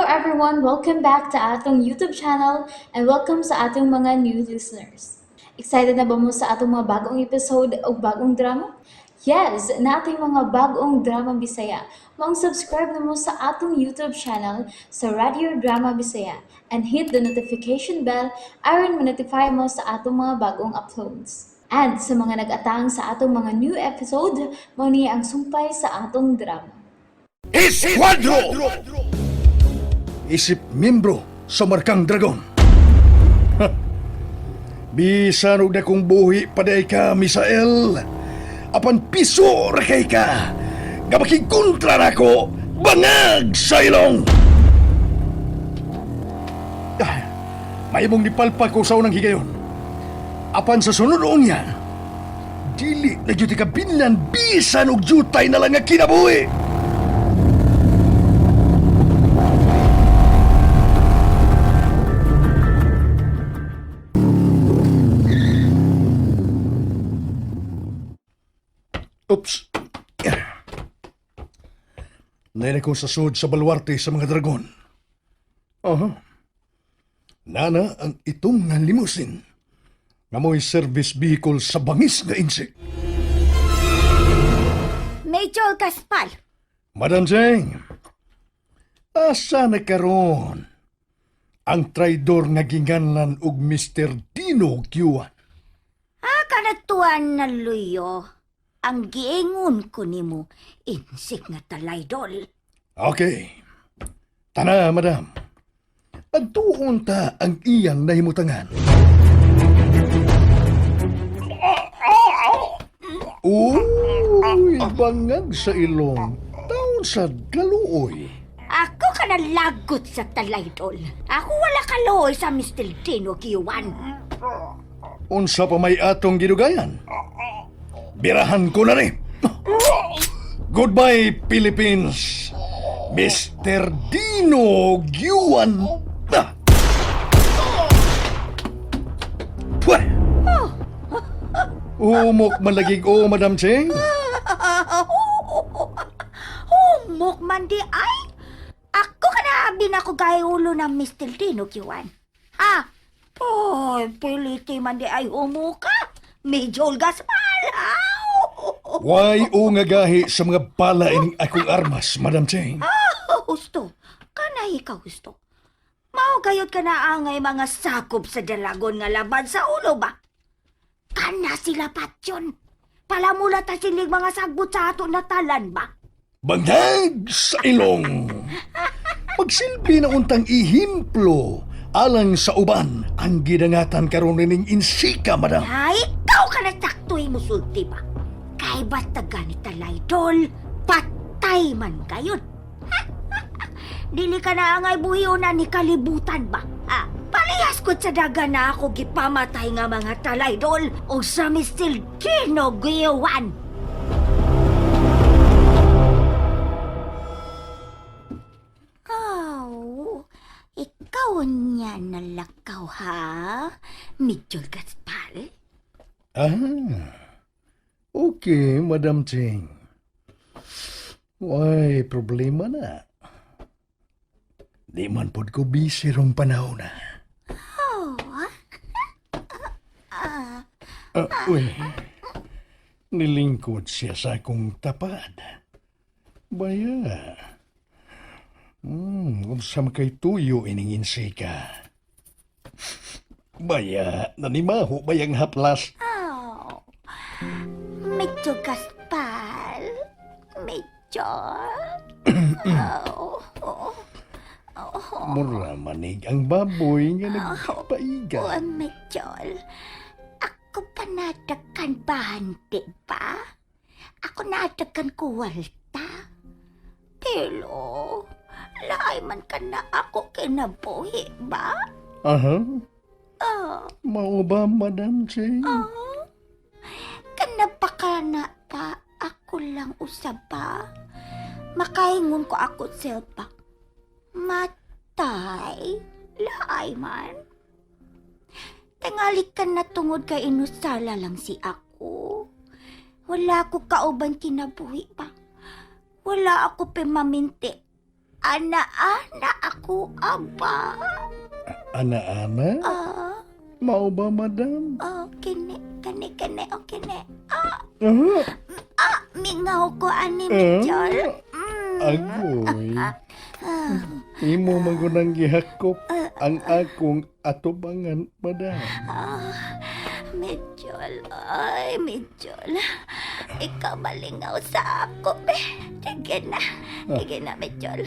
everyone! Welcome back to atong YouTube channel and welcome sa atong mga new listeners. Excited na ba mo sa atong mga bagong episode o bagong drama? Yes, nating mga bagong drama Bisaya. Maong subscribe na mo sa atong YouTube channel sa Radio Drama Bisaya and hit the notification bell aron ma-notify mo sa atong mga bagong uploads. And sa mga nag-atang sa atong mga new episode, mao ni ang sumpay sa atong drama. Esquadro! Isip membro sa Markang Dragon. Ha. Bisan og dakong buhi paday ka, Misael. Apan piso ra kay ka. Nga makikontra nako, bangag sa ilong. Ah, mahimong nipalpa ko sa unang higayon. Apan sa sunod niya, dili na gyud ka binlan bisan og jutay na lang nga kinabuhi. Oops. Naina ko sa sud sa baluarte sa mga dragon. Aha. Nana ang itong nga limousine. Nga mo'y service vehicle sa bangis nga insect. Major Gaspar, Madam Jane, asa na karon ang traidor nga ginganlan og Mr. Dino Kiwan? ah, kanatuan na luyo. Ang giingon ko nimo, insik nga talaydol. Okay. Tana, madam. Pagtuon ta ang iyang nahimutangan. Uy, bangag sa ilong. Taon sa galuoy. Ako ka nalagot sa talaydol. Ako wala kaluoy sa Mr. Dino Kiwan. Unsa pa may atong gidugayan? Birahan ko na ni. Goodbye, Philippines. Mr. Dino Giwan. Ah. Pwah! Umok man lagi o, Madam Cheng. Humok man di ay. Ako ka na ako gay ulo ng Mr. Dino Kiwan. Ha? Oy, piliti man di ay humuka. Major Gaspar. Aw! Why o nga gahi sa mga bala ining akong armas, Madam Cheng? Husto. Kana ikaw husto. Mao gayud ka na angay mga sakop sa dalagon nga laban sa ulo ba? Kana sila patyon. Palamula ta silig mga sagbot sa ato na talan ba? Bangag sa ilong. Pagsilbi na untang ihimplo alang sa uban ang gidangatan karon nining insika, madam. Ay, ikaw ka na saktuhin mo sulti ba? Kay basta ganit talaydol, patay man gayud. Dili ka na angay buhiyon na ni kalibutan ba? Ha? Parehas ko't sa daga na ako gipamatay nga mga talaydol o sa Mr. Gino Giwan. Oh, ikaw niya nalakaw ha? Major Gaspar? Ah, okay, Madam Cheng. Way, problema na. Di man pod ko busy rong panahon na. Oh, Ah, uy. Nilingkod siya sa akong tapad. Baya. Unsa man kay tuyo ining insika. Baya, nanimaho bayang haplas. Oh. Medyo Gaspar. Medyo. Oh. Oh. Oh. Mura manig ang baboy nga nagpaiga. Oh, medyo. Ako pa nadakan bahante ba? Ako nadakan kuwalta. Pero, laay man ka na ako kinabuhi ba? Aha, Oh. mao ba, Madam Cheng? Oh. Kanapa ka na pa, ako lang usaba. Makaingon ko ako selpa. Matay, laay man. Tingali ka na tungod kay inusala lang si ako. Wala ko kauban kinabuhi pa. Wala ako pimaminti. Ana-ana ako, aba. Ana-ana? Ah, Mao ba, madam? oh, kini, kani, kani, oh, kini. Ah, Ah, ah, mingaw ko ani, Major. Agoy. Imo magunang gihakop ang akong atubangan, madam. Ah, Medjol, ay, Medjol. Ikaw malingaw sa ako, be. Sige na, sige na, Medjol.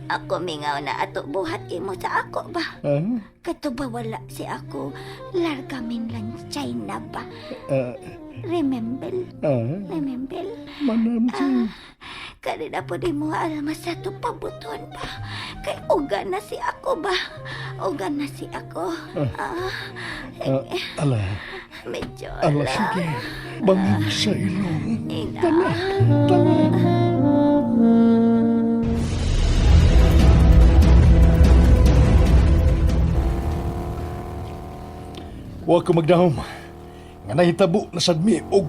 Ako mingaw na ato buhat imo sa ako ba? Ah, Kato ba wala si ako larga mainland China ba? ah, Remember? ah, Remember? Madam Ching. Kanina po di mo alam sa to pabuton ba? Kay uga na si ako ba? Uga na si ako. Ah, Ah, ala, medyo ala, sige. Bangag sa ilong. Ina. Tala, tala. Wa ko magdahom. Nga nahitabo na sadmi og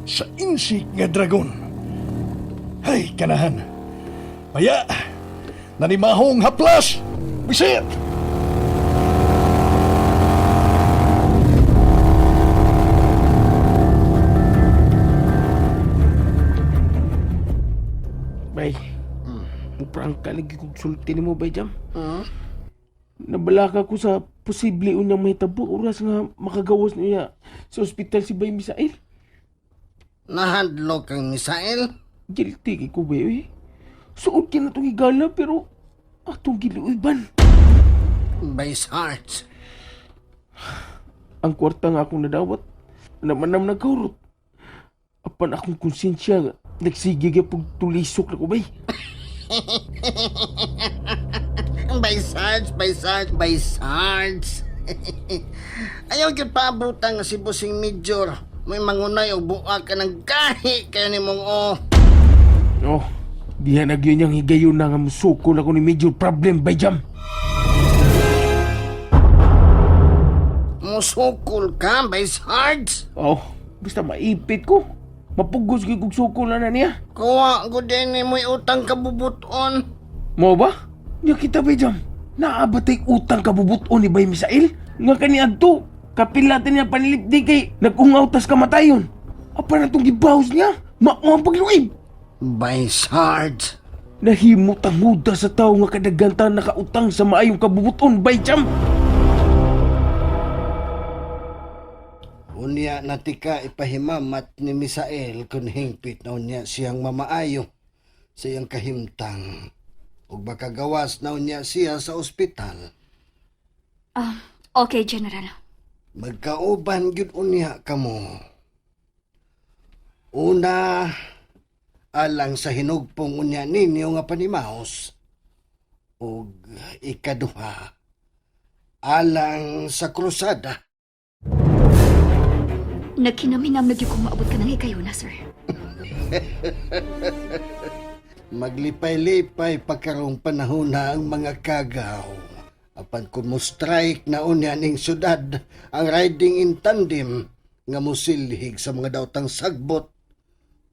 sa insik nga dragon. Hay, kanahan. Paya, nanimahong haplas! Bisit! Bay, muprangka lagi kong sulti nimo bay jam. Nabalaka ko sa posible unyang mahitabo oras nga makagawas niya sa ospital si Bay Misael. Nahadlok kang Misael? Guilty kay ko bay uy. Suod kay na itong higala pero atong giluiban. By his heart. Ang kwarta nga akong nadawat naman nagkaurot. Apan akong konsensya nga nagsige gyud tulisok na ko bay. By his heart, by his heart, by his heart. Ayaw gyud paabutan nga si Busing Major. May mangunay og buak ka ng gahi kayo ni mong o. Oh, diha na gyud niyang higayon na nga musuko na ko ni major problem bay jam. Musukol ka by his heart. Oh, basta maipit ko. Mapugos gyud kog suko na na niya. Kuha ko din ni mo'y utang kabubuton. Mo ba? Nya kita ba jam? Naa ba tay utang kabubuton ni Bay Misael? Nga kani adto, kapilatan niya panilipdi kay nag-ungaw tas kamatayon. Apa na tong gibaws niya? Mao ang pagluib. By his heart. Nahimot ang huda sa tao nga kadaghan nakautang sa maayong kabubuton, Bay Jam. Unya na tika ipahimamat ni Misael kun hingpit na unya siyang mamaayo sa iyang kahimtang. Ug baka gawas na unya siya sa ospital. Ah, okay, General. Magkauban gyud unya kamo. Una, alang sa hinugpong unya ninyo nga panimaos. Ug ikaduha, alang sa krusada. Nagkinaminam na gyud kong maabot ka ng higayuna, sir. Maglipay-lipay pa karong panahon na ang mga kagaw. Apan kung mo strike na unya ning syudad ang riding in tandem nga musilhig sa mga daotang sagbot.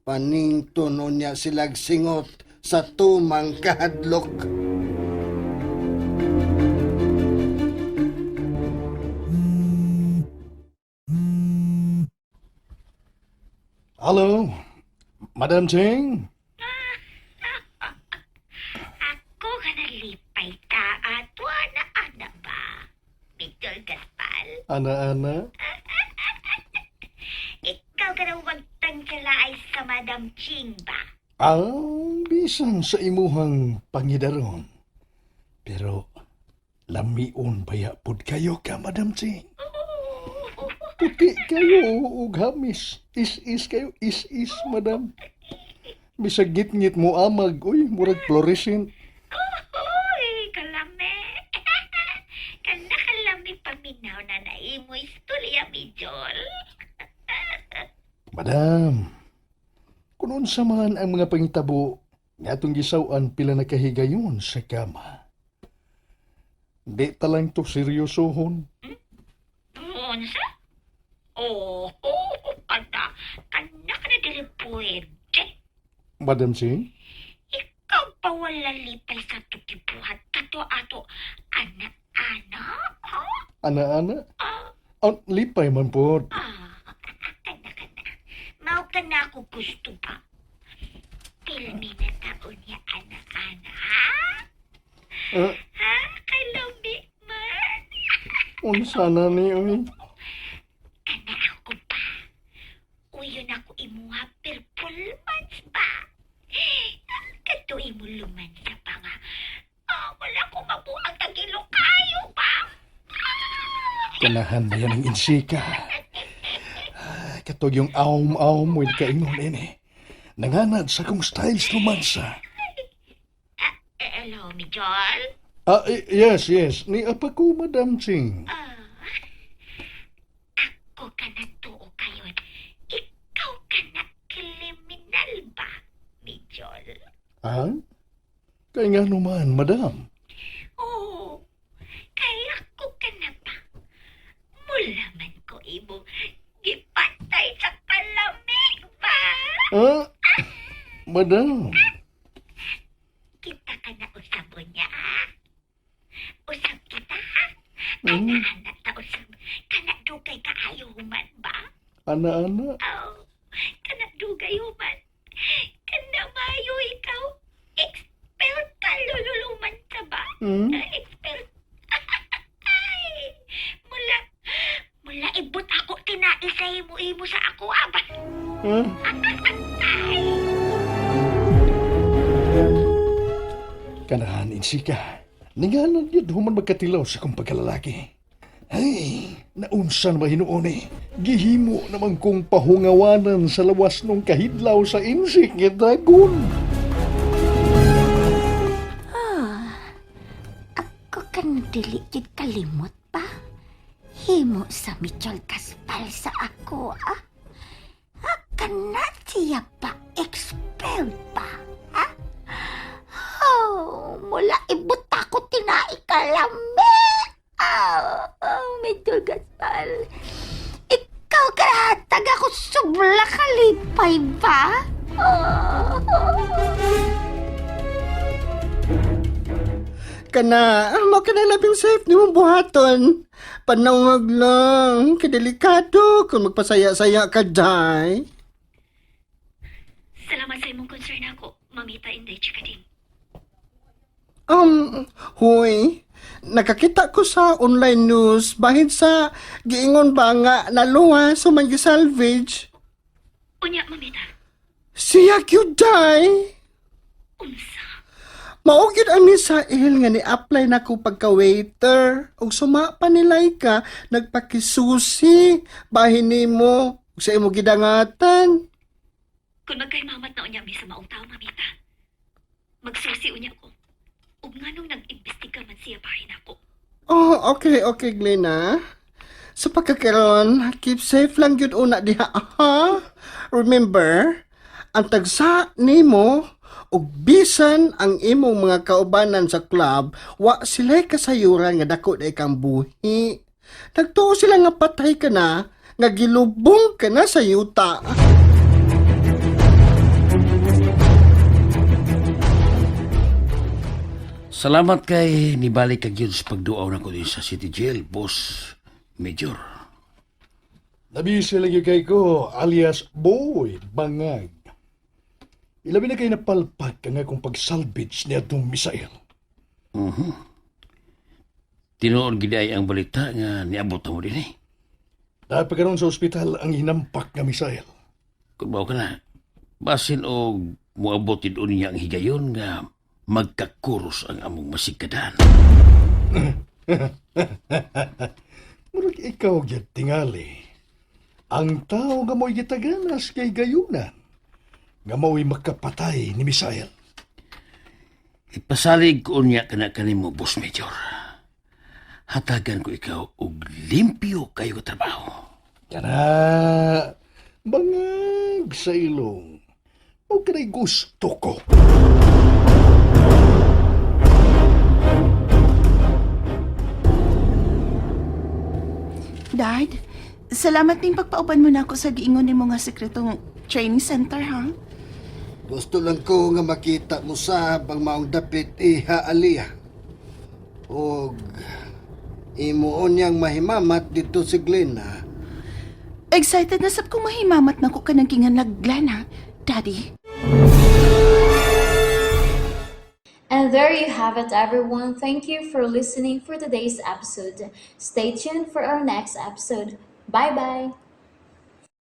Panington unya silag singot sa tumang kahadlok. Hello, Madam Ching. Ako ka nalipay ta ato na ana ba? Medjol Gaspal, Ana-ana. ikaw ka na magtangkalaay sa Madam Ching ba? Ang bisan sa imuhang pangidaron. Pero lamion baya pud kayo ka, Madam Ching. Puti kayo ug hamis. Is-is kayo, is-is, madam. Bisag ngit-ngit mo amag, uy, murag fluorescent. Uy, kalame. Kana kalami paminaw na naimo istorya, Medjol. Madam, kung unsa man ang mga pangitabo nga atong gisaw-an pila na kahigayon sa kama. Di ta lang to seryosohon. Unsa? Oh, oh, kana. Kana ka na dili pwede. Madam Ching? Ikaw Ikaw pa wala lipay sa tukibuhat kato ato ana-ana? Ha? Ana-ana. Oh, lipay man po. Ah, kana kana. Mao ka na ako gusto pa. Pilmi na taon niya ana-ana, ha? Ah, Ha? Kalami man. unsa na ni oy? Kana ako pa. Uyon ako imuha performance ba? Kato imo luman sa pa nga. Ah, wala ko mabuang tagilo kayo ba? Kanahan ba yan ang insika? Katog yung aom-aom mo kaingon ini. Nanganad sa kong styles lumansa. Eh, hello, Mijol. Ah, yes, yes. Ni apa ko, Madam Ching. Ah, ako ka na tuo kayon. Ikaw ka na kriminal ba, Mijol? Ha? Kaya nga naman, Madam. Oo, kaya ko ka na ba? Mula man ko imo gipatay sa kalamig ba? Ah, Madam. Kita ka na usab niya, ah. Usab kita, ha? Kana-ana ta usab. Kana dugay kaayo human ba? Ana-ana. Aw, kana dugay human. Kana mayo ikaw. Expert ka lululuman sa ba? Hmm? Ah, expert. Ay, mula, mula ibot ako tinai sa imo-imo sa ako, aba. Ah? Ay, Kanahan, insika. Ninganan yun human magkatilaw sa kong pagkalalaki. Ay, naunsan ba hinuon eh. Gihimo naman kong pahungawanan sa lawas nung kahidlaw sa insik nga dragon. Ako kan dili jud kalimot pa. Himo sa Michol Gaspal sa ako, ah. Ah, kana siya pa, expelled pa, ha? Oh, mula ibot ako tinai kalami. Oh, oh, Michol Gaspal. Ikaw ka taga ko sobra kalipay ba? Oh. Kana, mo ka na labing safe ni mong buhaton. Panawag lang, kadelikado kung magpasaya-saya ka, day. Salamat sa imong concern ako, Mamita Inday Chikading. Huy, nakakita ko sa online news bahin sa giingon ba nga naluwa sa man salvage. Unya, Mamita, Siya gyud day. unsa? Mao gyud ang misail nga ni-apply na ko pagka-waiter. Ug suma pa ni Laika, nagpakisusi bahin nimo ug sa imo gidangatan. Kung magkaimamat na unya mi sa maong tao, Mamita. Magsusi unya ko. Ug nganong nag-imbestiga man siya bahin ako. Oh, okay, okay, Glenna. Sa pagkakaroon, keep safe lang gyud una diha, ha? Remember, ang tagsa nimo ug bisan ang imong mga kaubanan sa club, wa sila'y kasayuran nga dako na ikang buhi. Nagtuo sila nga patay ka na, nga gilubong ka na sa yuta. Salamat kay nibalik ka gyud sa pagduaw nako din sa City Jail, Boss Major. Nabisi lagi kay ko, alias Boy Bangag. Ilabi na kay napalpak ka nga kung pag-salvage niya itong misail. Tinuod gid ay ang balita nga niabot mo din eh. Dahil pa karon sa ospital ang hinampak nga misail. Kung mao ka na, basin og moabot gid niya ang higayon nga magkakuros ang among masigkadan. Murag ikaw gyud tingali. Ang tao nga mo'y gitaganas kay gayunan, nga mo'y makapatay ni Misael. Ipasalig ko niya kana kanimo, Boss Major. Hatagan ko ikaw og limpyo kayo ka trabaho. Kana, bangag sa ilong. O kanay gusto ko. Dad, salamat ning pagpauban mo na ako sa giingon nimo nga sekretong training center, ha? Gusto lang ko nga makita mo sa ang maong dapit iha aliya. Og imuon niyang mahimamat dito si Glenna. Excited na sab kong mahimamat na ko kanang kinganlag Glenna, Daddy. And there you have it, everyone. Thank you for listening for today's episode. Stay tuned for our next episode. Bye bye.